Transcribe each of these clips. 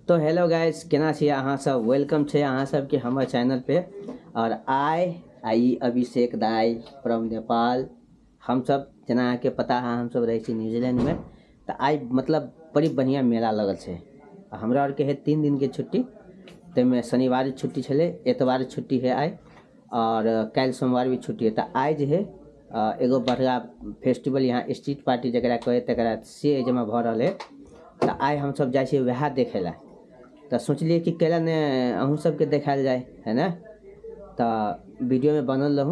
तो hello guys, केना छी अहाँ सब? Welcome छै अहाँ सबके हमर चैनल पे। और आइ आई अभिषेक दाई फ्रॉम नेपाल। हम सब जेना अहाँके पता है, हम सब रहै छी न्यूजीलैंड में। तऽ आइ मतलब बड़ी बढ़िआँ मेला लगल छै। हमरा आरके है 3 दिन के छुट्टी, ताहिमे शनिवार छुट्टी छलै, एतवार छुट्टी है आइ, और काल्हि सोमवार भी छुट्टी है। तऽ आइ जे है एगो बड़का फेस्टिवल यहाँ स्ट्रीट पार्टी जकरा कहै तकरा से एहिमे भऽ रहल है। तऽ आइ हमसब जाइ छियै वएह देखै लए। तऽ सोचलियै कि कैला ने अहूँ सबके देखायल जाय, है ने? तऽ वीडियोमे बनल रहू,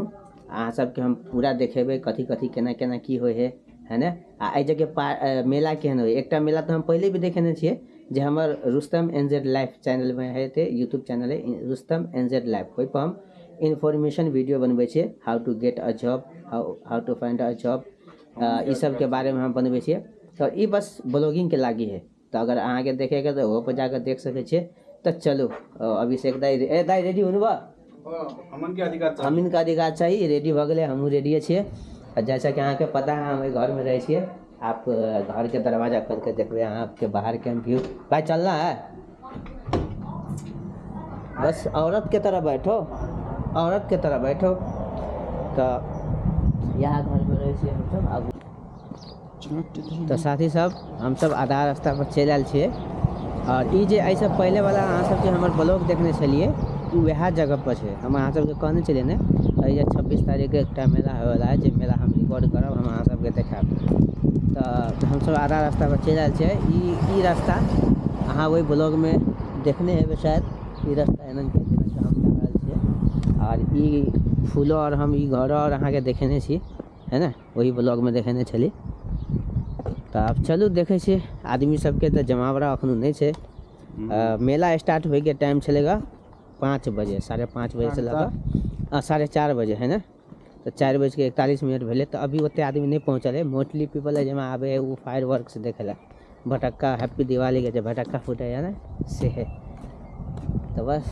अहाँ सबके हम पूरा देखेबै कथी कथी केना केना की होइ है, है ने? आ एहि जगह मेला केहन होइ। एकटा मेला तऽ हम पहिले भी देखेने छियै, जे हमर रुस्तम एनजेड लाइफ चैनलमे हेतै, यूट्यूब चैनल है रुस्तम एनजेड लाइफ, ओहिपर हम इन्फॉर्मेशन वीडियो बनबै छियै, how to get a job, how to find a job, ई सबके बारेमे हम बनबै छियै। तऽ ई बस ब्लॉगिंगके लागी है। तऽ अगर अहाँके देखैके तऽ ओहो पर जाकऽ देख सकै छियै। तऽ चलू अभिषेक दाई, ए दाई रेडी हुनु भयो? हमन के अधिकार चाही। हमन के अधिकार चाही, रेडी भऽ गेलै, हमहूँ रेडिये छियै। आ जैसा कि अहाँके पता है, हम एहि घरमे रहै छियै। आप घरके दरवाजा खोलि के देखबै अहाँके बाहरके हम व्यू। भाई चलना है, बस औरत के तरह बैठो, औरत के तरह बैठो। तऽ इएह घरमे रहै छियै हमसब। आगू तऽ साथी सब, हमसब आधा रास्ता पर चलि आयल छियै। और ई जे एहिसँ पहिले वाला अहाँ सबके हमर ब्लॉग देखने छलियै, ओ वएह जगह पर छै। हम अहाँ सबके कहने छलियै ने, एहि 26 तारीख के एकटा मेला होयवला है, जे मेला हम रिकॉर्ड करब, हम अहाँ सबके देखायब। तऽ हमसब आधा रास्ता पर चलि आयल छियै। ई रास्ता अहाँ ओहि ब्लॉगमे देखने हेबै शायद। ई रास्ता एना के जेना हम जा रहल छियै। और ई फूलो और हम ई घरो और अहाँके देखेने छी, है ने? वही ब्लॉगमे देखेने छली। तऽ आब चलू देखै छियै आदमी सबके तऽ जमावड़ा अखनो नहि छै। मेला स्टार्ट होइके टाइम छलै ग 5 बजे, 5:30 बजे से लऽ कऽ 4:30 बजे, है ने? तऽ 4:41 भेलै। तऽ अभी ओते आदमी नहि पहुँचल है। मोस्टली पीपल एहिमे आबै है ओ फायर वर्क्स देखै लए, भटक्का, हैप्पी दिवाली के जे भटक्का फूटै है ने, से है। तऽ बस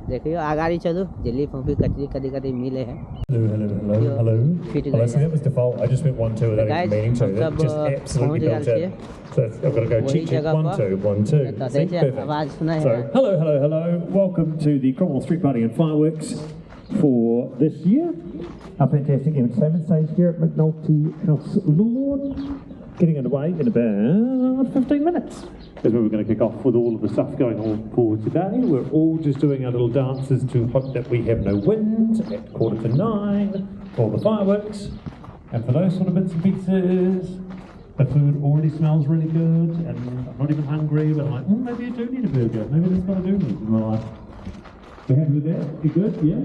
देखियौ आगाड़ी चलू, झिल्ली फूफी कचरी कदी कदी मिले है। Hello, hello, hello, Yo, hello. fit Hello, guys. so that was default. I just went 1, 2 without Guys, even meaning to. हम That सब, just absolutely पहुंच गए built in. छियै। So I've got to go वही check, check, जगह 1, पर। 2, 1, 2. तो See, देखिए, perfect. आवाज सुना है So, ना? hello, hello, hello. Welcome to the Cromwell Street Party and Fireworks for this year. Our fantastic entertainment stage here at McNulty House Lawn. Getting underway in about 15 minutes is where we're going to kick off with all of the stuff going on for today. We're all just doing our little dances to hope that we have no wind at 8:45 for the fireworks. And for those sort of bits and pieces, the food already smells really good, and I'm not even hungry, but I'm like, maybe I do need a burger. Maybe that's what I do need in my life. You happy with that? You good? Yeah?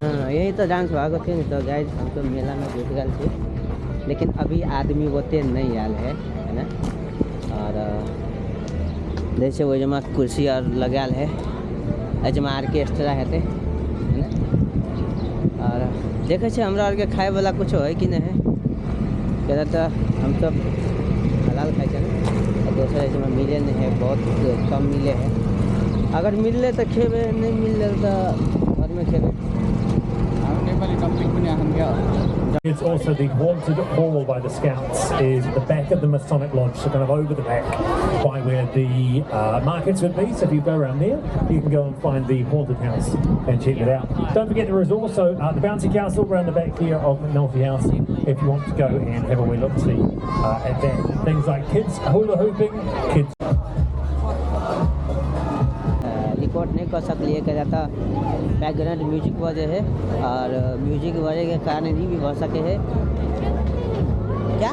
हाँ, यही तो dance भएको थियो नि। त guys, हम तो मेला में घुस गए थे, लेकिन अभी आदमी ओते नहीं आयल है, है ना? और जैसे वो जमा कुर्सी और लगाल है, एजमा आर्केस्ट्रा हेतै, है ना? और देखै छियै हमरा आरके खाय वाला कुछो है कि नहीं है, किया तो हम सब हलाल खाइ छियै ने, और दोसर एजमा मिले नहीं है, बहुत कम मिले है। अगर मिलले तो खेबै, नहीं मिलले तो घरमे खेबै। नेपाली डम्पिङ पनि आखन क्या। It's also the Haunted Hall by the Scouts is at the back of the Masonic Lodge, so kind of over the back by where the markets would be. So if you go around there, you can go and find the Haunted House and check it out. Don't forget there is also the Bouncy Castle around the back here of McNulty House if you want to go and have a wee look see at that. Things like kids hula hooping, kids. Record नहीं कर सकलिए, क्या तऽ background music बजे है, और music बजे के कारण नहीं भी भऽ सके है। क्या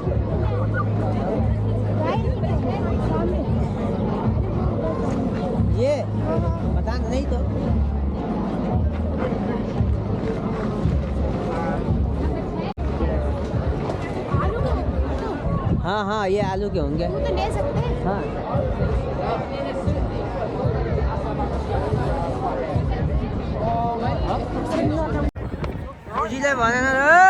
ये पता नहीं तो हाँ हाँ, ये आलू के होंगे। वो तो ले सकते हैं। हाँ। फौजीलाई भनेन रे।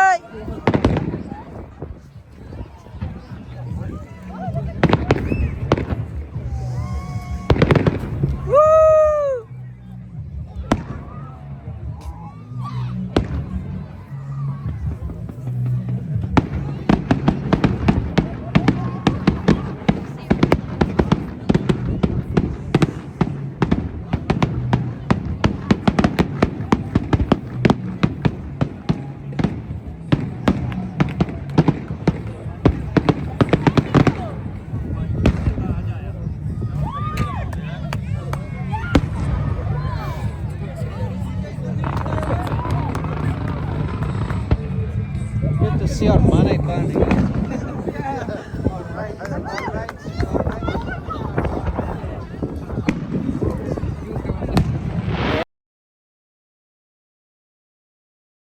होशियार मानै पानी।